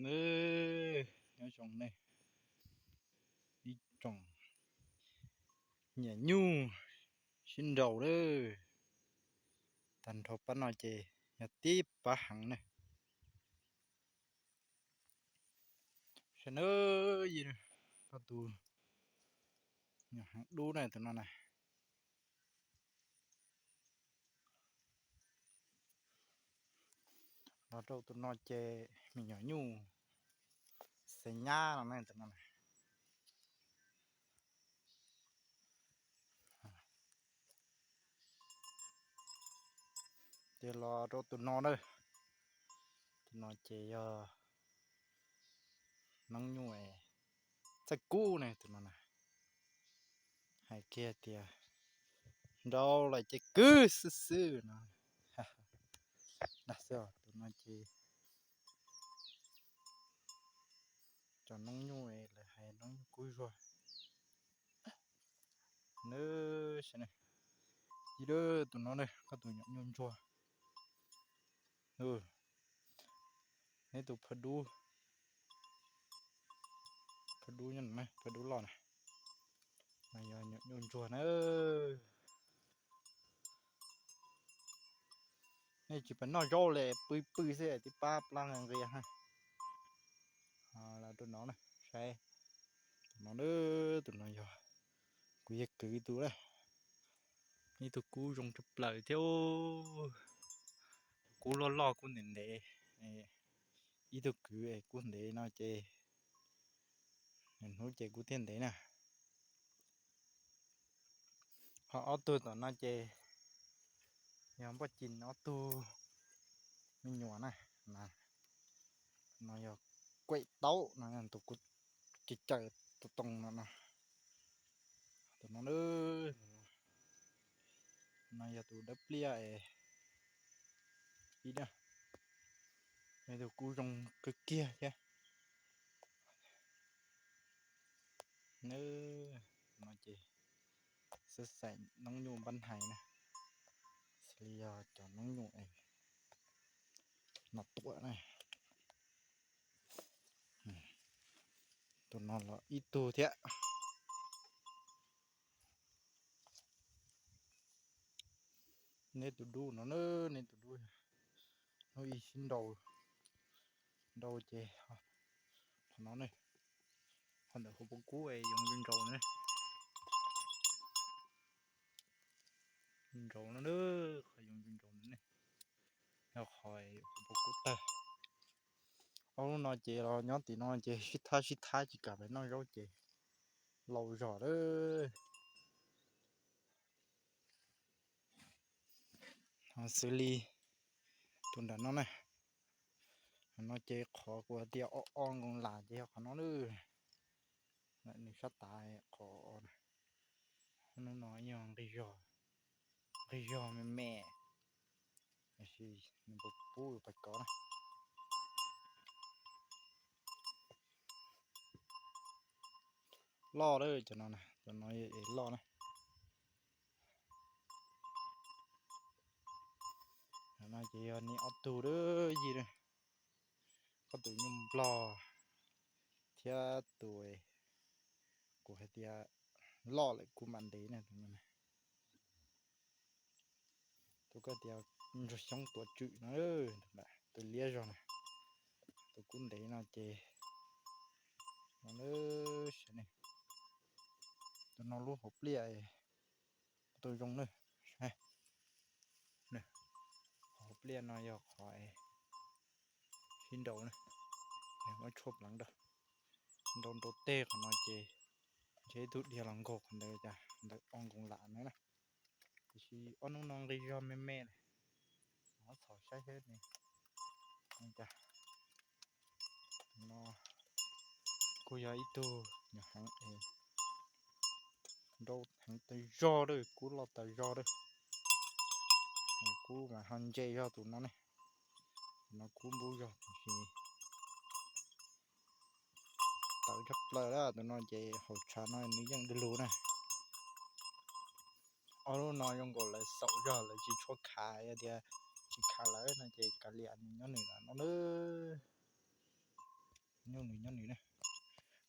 Nws, nyob zoo nej ib tsoom niam nyuj sib nraus lawm. Tag nrho pab no ces yog tib pab heev ne. Saib na, koj tus nyuam heev dub na tus no na. Los rau tus no ces me nyuam nyuj xev nyab no ne tus no na. Ces los rau tus no na. Tus no ces yog noob nyuj txaij kub ne tus no na. Hais kiag tias nrau lawm ces kwv xwb xwb no. Dag xwb os, tus no ces cov noob nyuj lawv hais noob nyuj kub zuag. Nws, ib tus no ne, koj tus nyuam nyuj ntsuag. Neb tus phaj dub, phaj dub, phaj dub loj na, mas yog nyuam nyuj ntsuag na. Nej tsis pom noj zaub li, pw pw xwb tib pab plab nqia nqia ha. Los rau no na, saib tus no, tus no yog kuv yog kwv tus na. Ib tug kub zoo tshaj plaws thiab. Kub loj loj kub ntev ntev, ib tug kwv es kub ntev no ces hnub ces kub thiaj ntev na. Ho ob tug tom no ces yog npoj ci ob tug me nyuam na. No yog kuem taub no, tus kuv caws tau too no no. Tus no, no yog tus dawb pliaj es ib, yog tus kub zoo kawg kiag thiab. No ces xav xaim noob nyuj npab hais na, xws li yog cov noob nyuj es no tuam na. Tus no los ib tug thiab. Neb tus dub no, neb tus dub, hnub ib sib nraus, nraus ces qhov no ne, qhov ntawm hauv paus kub es yoo ntsaus ntsaus ne, ntsaus no, qhov yoo ntsaus ntsaus no ne, yog qhov hauv paus kub tawg. Ob lub no ces los nyob tim no ces sib thab sib thab tsis kam pem noj zaub ces laus zog lawm. Ho xws li tus nram no na, no ces qhov kuv hais tias o o nkoos las ces yog qhov no na. Nws sab tav qhov o, hnub no yog nqi zog, nqi zog me me, tiam sis nws puas pub pas kov na. Loj lawm cov no, cov no es loj na. No ces yog neb ob tug dab yig, koj tus nyuj nplog thiab tus kuv hais tias loj lawm kub mam ntev na. Tus koj tias ntsuag xyoob tuav tswm no, tus liab zog na, tus kub ntev no ces, no, saib ne, tus no lub hauv pliaj tau zoo na, saib, hauv pliaj no yog qhov sib nraus na, muab tshuaj pleev rau, nraus nraus tej qhov no ces ntshe ib tug dhia los nkaug qhov ntawd cas ntawd o nkoos lam na. Tiam sis ob hnub no nqi zog me me lawm, muab txhom saib seb ne, cas no kuj yog ib tug nyuam heev, nrau heev tas zog lawm, kub loj tas zog lawm. Kub mas ho ntse zog tus no ne, tus no kub npub zog tiam sis tawv tshaj plaws lawm. Tus no ces hauv tshav no nws yeej du lug na. Ob lub no zoo nkaus lawv xaum zog lawv tsis tshua khav, yog tias tsis khav lawm no ces kav liam nws nyob nws lawm no na. Nyob nws nyob nws na,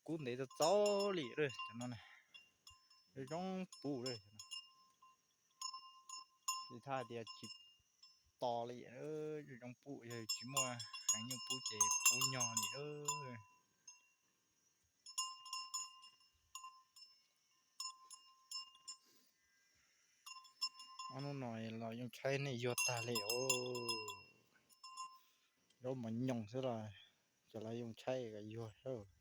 kub ntev txaus txaus li lawm cov no na, zoo zoo pub lawm. Ces thaj tias tsis to li, zoo zoo pub, yog tsis muaj heev nyuj pub ces pub nyog li. Ob hnub no los yoo tshaib nej yuag tag li os. Zaub mos nyoos xwb los cov laus yoo tshaib kom yuag xwb.